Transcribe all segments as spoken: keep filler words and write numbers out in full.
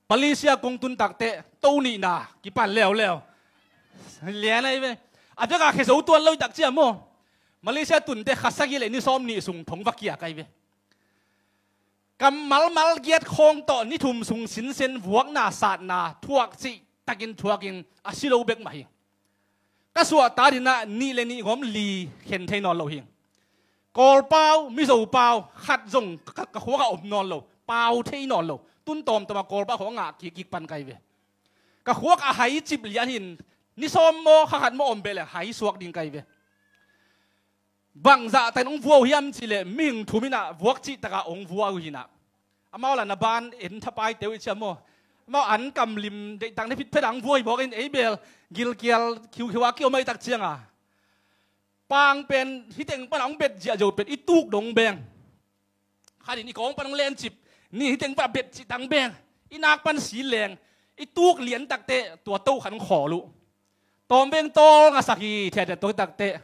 Malaysia kong tun takteh to nihna kipan leuleu lian ahi ve. A daka khe zo tuan lo i tak ciam maw? Malaysia tunte kha sagih le ni sawm nih sung thong va kiak ahi ve. Kammal malgiat khawng tawh ni thum sung sinsen vuakna satna thuak cih takin thuakin a si lo bek mah hi. Ka suahtak dinah nih le nih gawm li khen thei nawn lo hi. Kawlpau, Mizo pau khat zong ka, ka khuak ah om nawn lo, pau thei nawn lo. Tun tawmtawm a Kawlpau khawng a ngah kikik pan kai ve. Ka khuak a hai cip lian hin ni sawm maw kha khat maw om beh le hai suak ding kai ve. Bangzah takin hong vua uh hiam cihleh mihing thum inah vuak cih takah hong vua uh hinah. Amau la na ban en thapaite uh i ciam maw? Amau an kamlim deihtak na phitphet ang vua hi mawkin ei bel gilkial khiukhiu a kiom ahi tak cianga pang pen hiteng pana hong bet ziahzo pen i tuk dong beng. Khatin i kawng pan hong lencip ni hiteng pana bet cih tang beng. I nak pan si leng i tuk lian takteh tua to khan hong khawl uh. Tawm beng tawl ngasak hi thiatia tua hi takteh.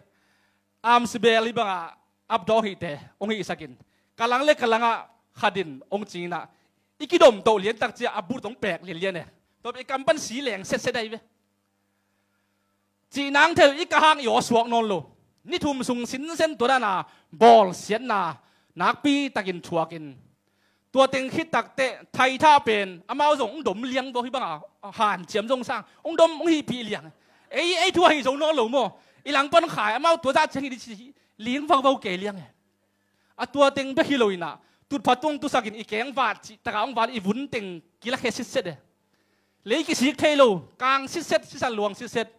Amsibel hi bangah apdawng hihte hong hihsakin kalang le kalangah khatin hong cinginah i kidomtoh liantak cia a but hong pek lianlian e. Tua i kam pan si leng setset ahi ve. Cihnang theu i ka hang i aw suak nawn lo. Ni thum sung sinsen tua dana bawlsiatna nakpi takin thuakin tua teng khit takteh thaitha pen amau zong hong dom liang baw hi banga hanciam zong sang hong dom hong hihpih liang. Ei ei thu ahi zo nawn lo maw? I langpan khai amau tua zah ciang hi di ci ling vangvau kei liang e. A tua teng bek hi lo inah tutpha tung tusakin i keng vat cih taka hong vat i vun teng kilakhe sitset e. Lei kisik thei lo kang sitset sisan luang sitset.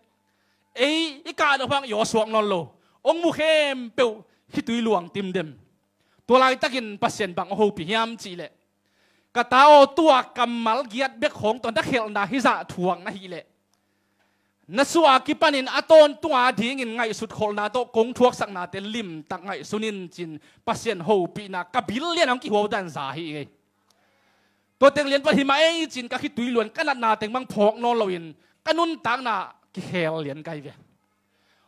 Ei i kahna phang i aw suak nawn lo. Hong mu khempeuh khitui luang timdem. Tua laitakin Pasian bang a hopih hiam cihleh ka ta aw tua kammal giat bek khawng tawh na khelhna hizah thuak na hihleh na suah a kipanin a tawntunga dingin ngaihsut kholhna tawh kong thuaksaknate limtak ngaihsun in cin Pasian hopihna ka bil lian hong kihuau dan za hi ngei. Tua teng lian pan hi mah ei cin ka khitui luan ka natna teng bang phawk nawn loin ka nuntakna kikhel lian kai ve.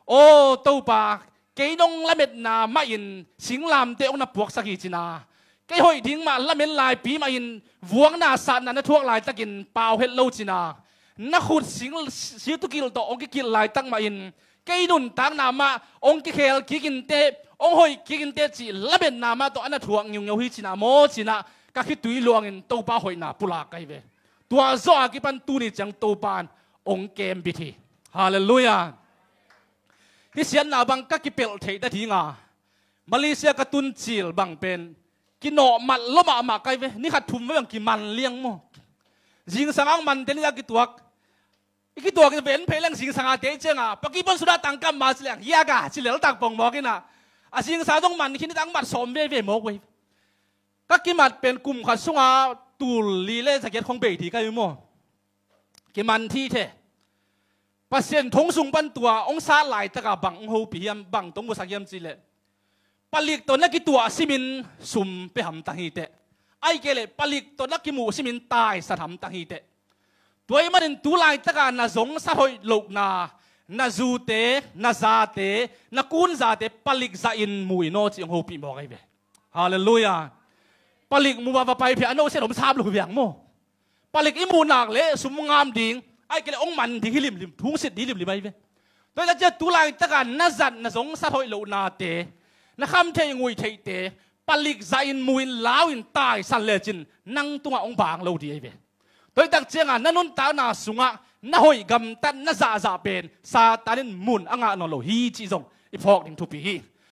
Aw Topa, kei nong lametna mahin singlamte hong na puaksak hi cina kei hoih ding mah lamen laipi mahin vuakna satna na thuak laitakin pau het lo cina na khut sing situkilh tawh hong kikilh laitak mahin kei nuntakna mah hong kikhel kikinte hong hoih kikinte cih lametna mah tawh a na thuak ngiungeu hi cina maw cina ka khitui luangin Topa hoihna pulak kai ve. Tua zawh a kipan tuni ciang Topa in hong kembit hi. Halleluiah. Hih siatna bang ka kipelh theih ta dinga Malaysia ka tun cil bang pen kinawh mat lo mahmah kai ve. Ni khat thum ve bang kiman liang maw? Zingsang ang man te ni a kituak i kituak i ven phei leng zingsang a te cianga pakipon sudah tangkam ma ci leng hiaga ci leltak pongmawk inah a zingsa zong man khin i tang mat sawm veve mawk ve. Ka kimat pen kum khat sunga tul li le zagiat khong bei thi ka hi maw? Kiman thi the. Pasian thong sung pan tua hong sat laitaka bang hong hopih hiam bang tong musak hiam cihleh palik tawh na kituah simin sum pe hamtang hiteh. Ahi kei leh palik tawh na kimuh simin taisan hamtang hiteh. Tua ih manin tu laitaka na zong sat hoih lohna na zute na zate na kun zate palik zahin mu in aw cih hong hopih mawk ahi ve. Halleluiah. Palik mu va va pai phia a no siat hom sam lo viang maw? Palik i muh nak le sum ngam ding ahi kei le hong man ding hi limlim thungsit ding hi limlim ahi ve. Tua hi ta ciah tu laitaka na zat na zong sat hoih lohnate na kham theih nguih theihte palik zahin mu in lau in taisan lecin nang tungah hong bang lo ding ahi ve. Tua hi tak cianga na nuntakna sungah na hoih gamtat na zahzah pen Satan in mun a ngah nawn lo hi cih zong i phawk ding thupi hi.